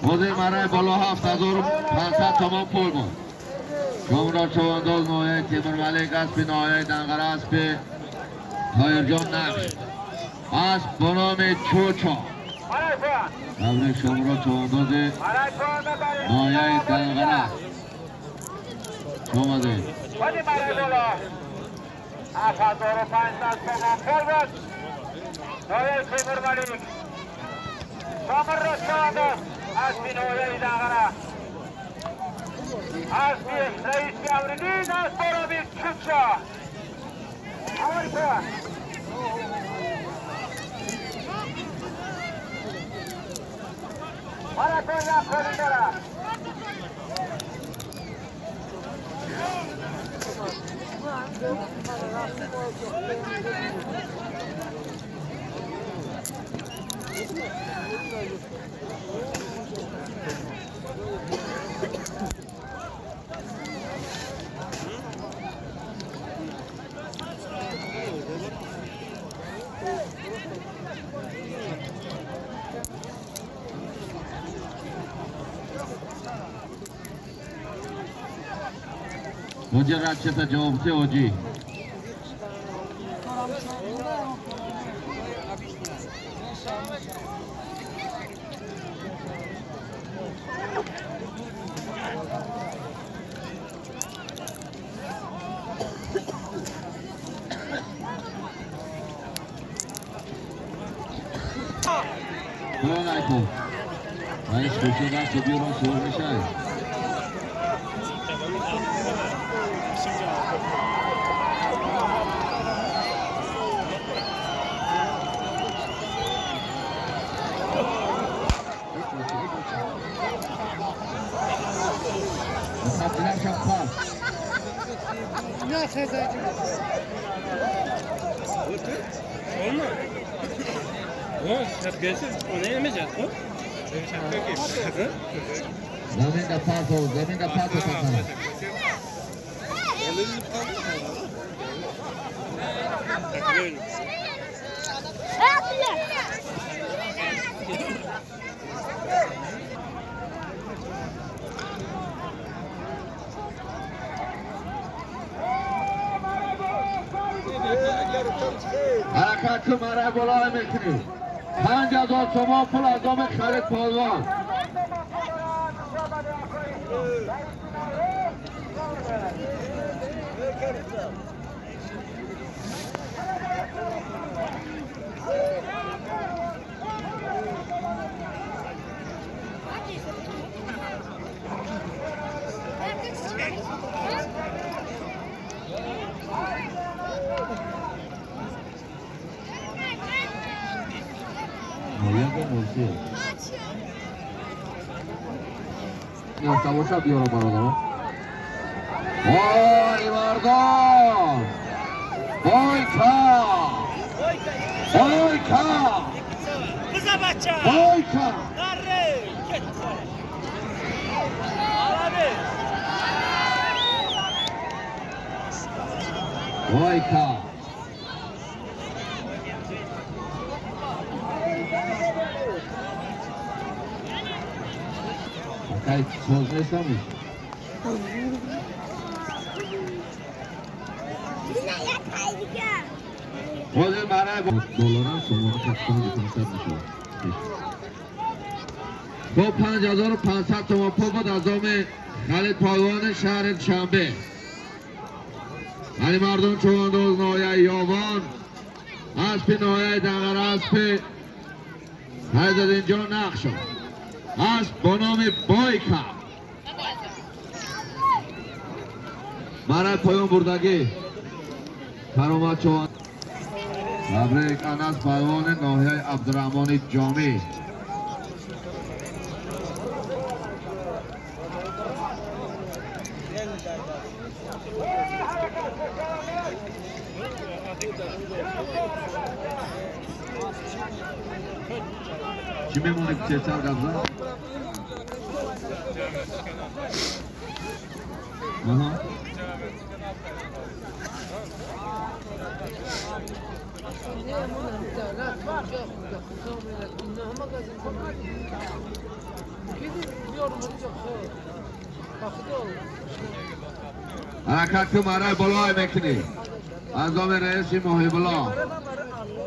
Ҳозир мараи боло 7500 сомон пул буд. Шомурод Човандоз ноҳияи Темурмалик, аспи ноҳияи Данғара, аспи Тоирҷон Нақш, асп бо номи Чучо. Табрик, Шомурод Човандози ноҳияи Данғара, омадед. 7500 сомон пул буд. Ноҳияи Темурмалик, Шомурод Човандоз, аспи ноҳияи Данғара, аспи раиси Амриддин, асп бо номи Чучо. Аввали. Маракон як холи дорад. Ҳоҷи радшата ҷавоб те, ҳоҷӣ. Салом алайкум. Раис хуршед аст, биёрон сур мешавед. Мухаббилашам пас. Olma. O şapkası o ne yemeyeceğiz o? Заминда пасо, заминда пасо пасана. Ҳаракат кун, мара боло мекунӣ. 5000 сомон пул аз номи Халид Полвон. Нояго мурсӣ. Тамоша биёрам, бародарон. Вой, мардон! Бойка! Бойка! Бойка! Бойка! Акай, соз нестами? Ҳозир барои долларам сомона 500 мешавад. Хуб, 5500 сомон пул буд аз номи Халид Полвони шаҳри Душанбе. Алимардон Чувандоз ноҳияи Ёвон, аспи ноҳияи Данғара, аспи Файзаддинҷон Нақшо, асп бо номи Бойка. Барои поён бурдагӣ Каромат Чуван. Табрик, Анас Палвони ноҳияи Абдураҳмони Ҷомӣ. Чӣ мемонӣ, тезтар гап зан? Аҳа. حرکت که مرای بالای میکنی از نام رئیس محب الله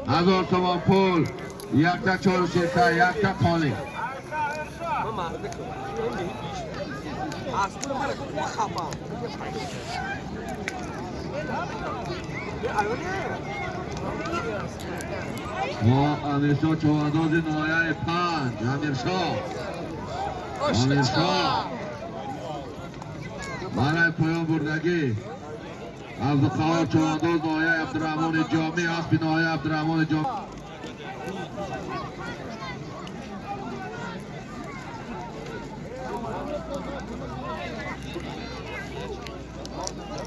1000 تومان پول، یک تا 4 شرکت، یک تا خالی. ما امیرشاه چوانداز نهایه 5 امیرشاه، امیرشاه برای پایان بردگی عبدالقهار چوانداز نهایه عبدالرحمن جامی، اسب نهایه عبدالرحمن جامی.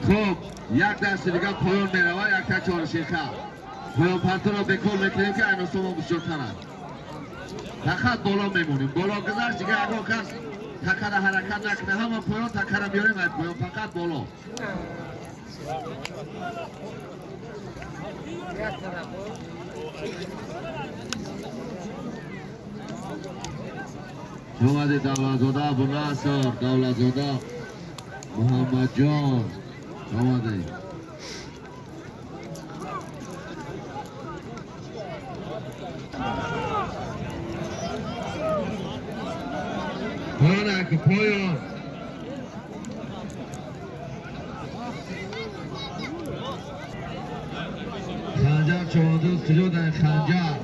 خب یک دست دیگه پایان میروه، یک تا 4 شرکت پایان پرتو را بکار میکنیم که اینو سامان بسیارترند. فقط بالا میمونیم، بالا گذشت دیگه اگه کس تکره حرکت نکنه، همه پایان تکره میاریم، ای پایان فقط بالا. اومده دولتزاده ابو نصر، دولتزاده محمد جان اومده. پایان که پایان. خنجر چوانداز کجا در خنجر؟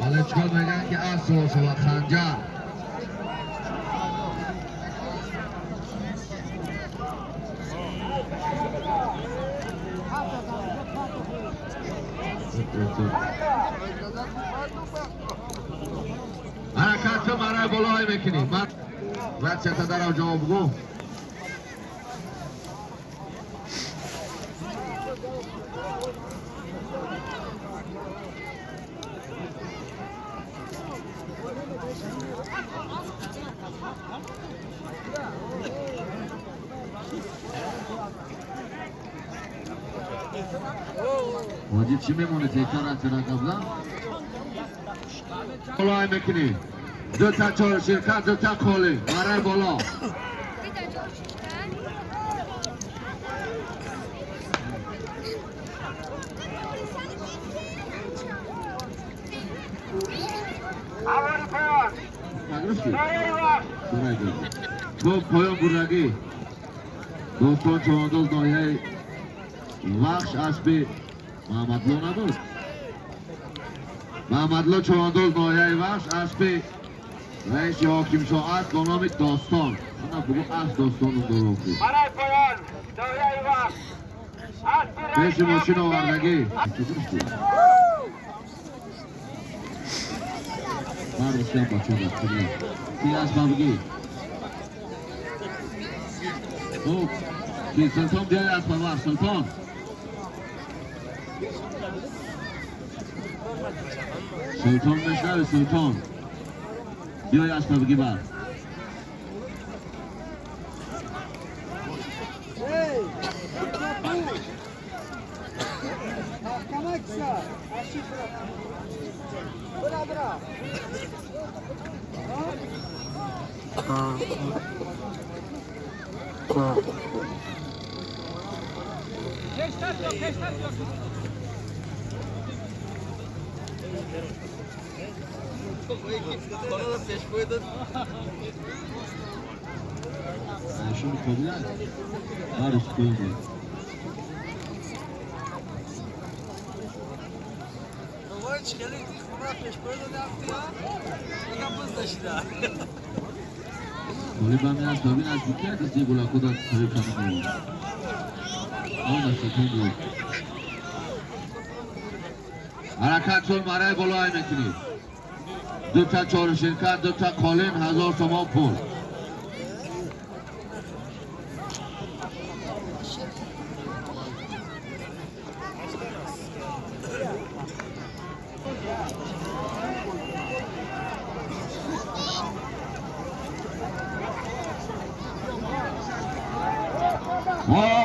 حالا چیکار میگن که اصل شود خنجر. حرکت رو برای بالای میکنیم. رد چطور در جوابگو. واجب چی میمونه تکرار را قبلا؟ بالای میکنیم. 2 تا 4 شرکت، 2 تا خالی برای بالا. خب پایان بردگی دوستان چوانداز ناحیه وخش اسب محمدلو نبود. محمدلو چوانداز ناحیه وخش اسب رئیس حاکم شاه است با نام داستان. نه بگو از داستان اون دارو بود. برای پایان ناحیه وخش رئیس ماشین آوردگی. برداشتم بچه ها کی اسب بگی؟ خب کی سلطان بیای اسب وخش سلطان. سلطان مشنوه سلطان بیای اسب بگی بر. شون کلا بارش کنید. ولی بمی از ببین از بکر کسی گلا خدا خیلی کم نمید. آن از بود. حرکت چون مرای بالای میکنید. 2 تا 4 شرکت، 2 تا قالین، 1000 تومان پول.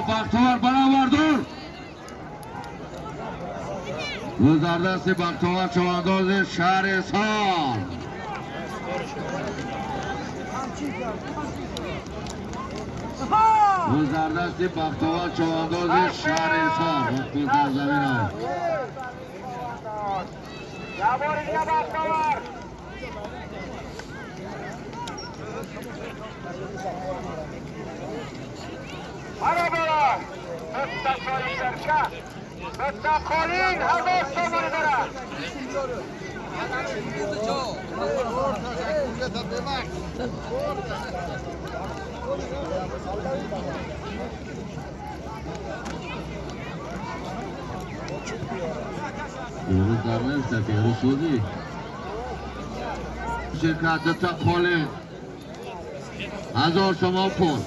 بختور برآوردور. Гузардасти бахтовар чавандози шаҳри Ҳисор. Гузардасти бахтовар чавандози шаҳри Ҳисор. Вақти сарзамин. مستقالین هزار سومانی دارد. دیروز در نفت دیروز سوزی شرکت دوتا قالین 1000 تومان پول.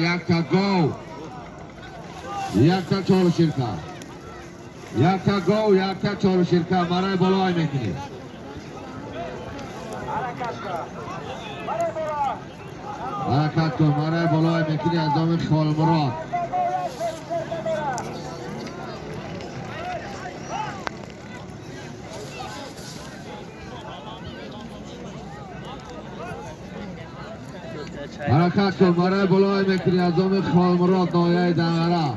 Якта гов, якта чору ширка, якта гов, якта чору ширка барои болои мекунӣ. Ҳаракат кун, барои болои мекунӣ аз номи Холмурод. Ҳаракат кун, барои болои мекунӣ аз номи Холмурод ноҳияи Данғара.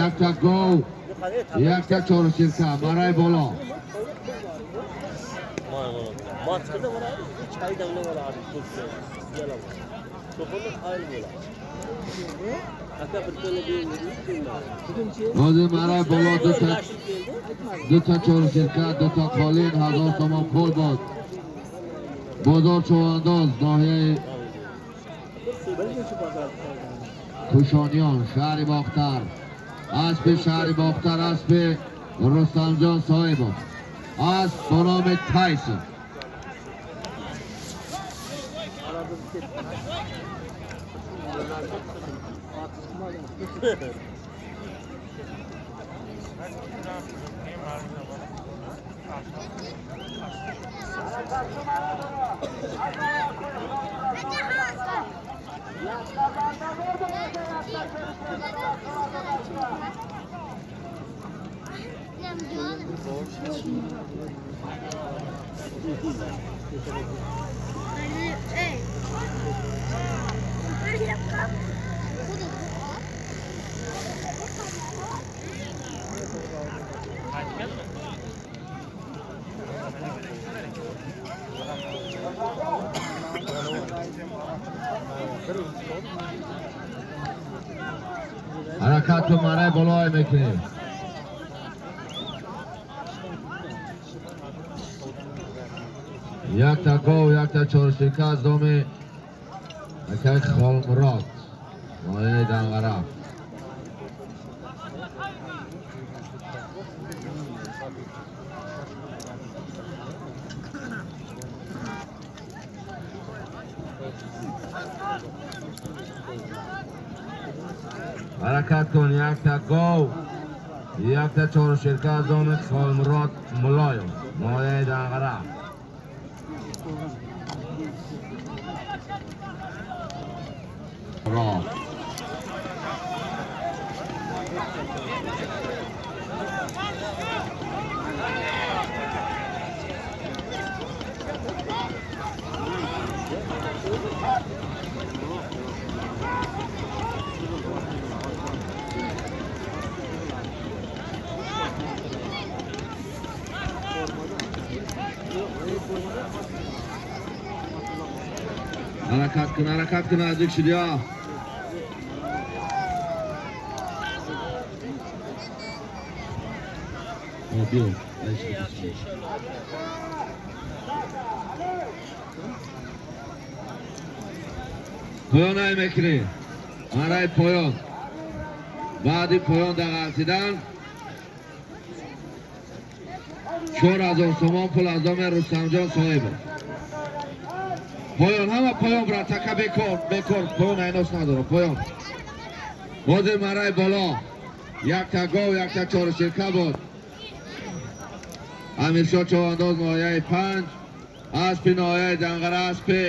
Якта гов, якта чору ширка барои боло. Ҳозир барои боло дута чору ширка, дута қолин, 1000 сомон пул буд. Бозор чувандоз ноҳияи Кушониён, шаҳри Бохтар. Аспи шаҳри Бохтар, аспи Рустамҷон Соҳибов, асп бо номи Тайсон. Ҳаракат кун, барои болои мекунем. Якта гов, якта чорширка аз номи акай Холмурод, ноҳияи Данғара. Ҳаракат кун, якта гов, якта чоруширка аз они Холмурод Мулоев, ноҳияи Данғара. Ро. Ҳаракат кун, ҳаракат кун, наздик шудия. Биё. Поён ай мекунӣ. Марай поён. Баъди поён дағалтидан 4000 сомон пул аз доми Рустамҷон соҳибов. Поён, ҳама поён, брат, така бекор, бекор, поён айнос надора, поён. Ҳозир марай боло. Якта гов, якта чоруширка буд. Амиршоҳ Човандоз ноҳияи 5, аспи ноҳияи Данғара, аспи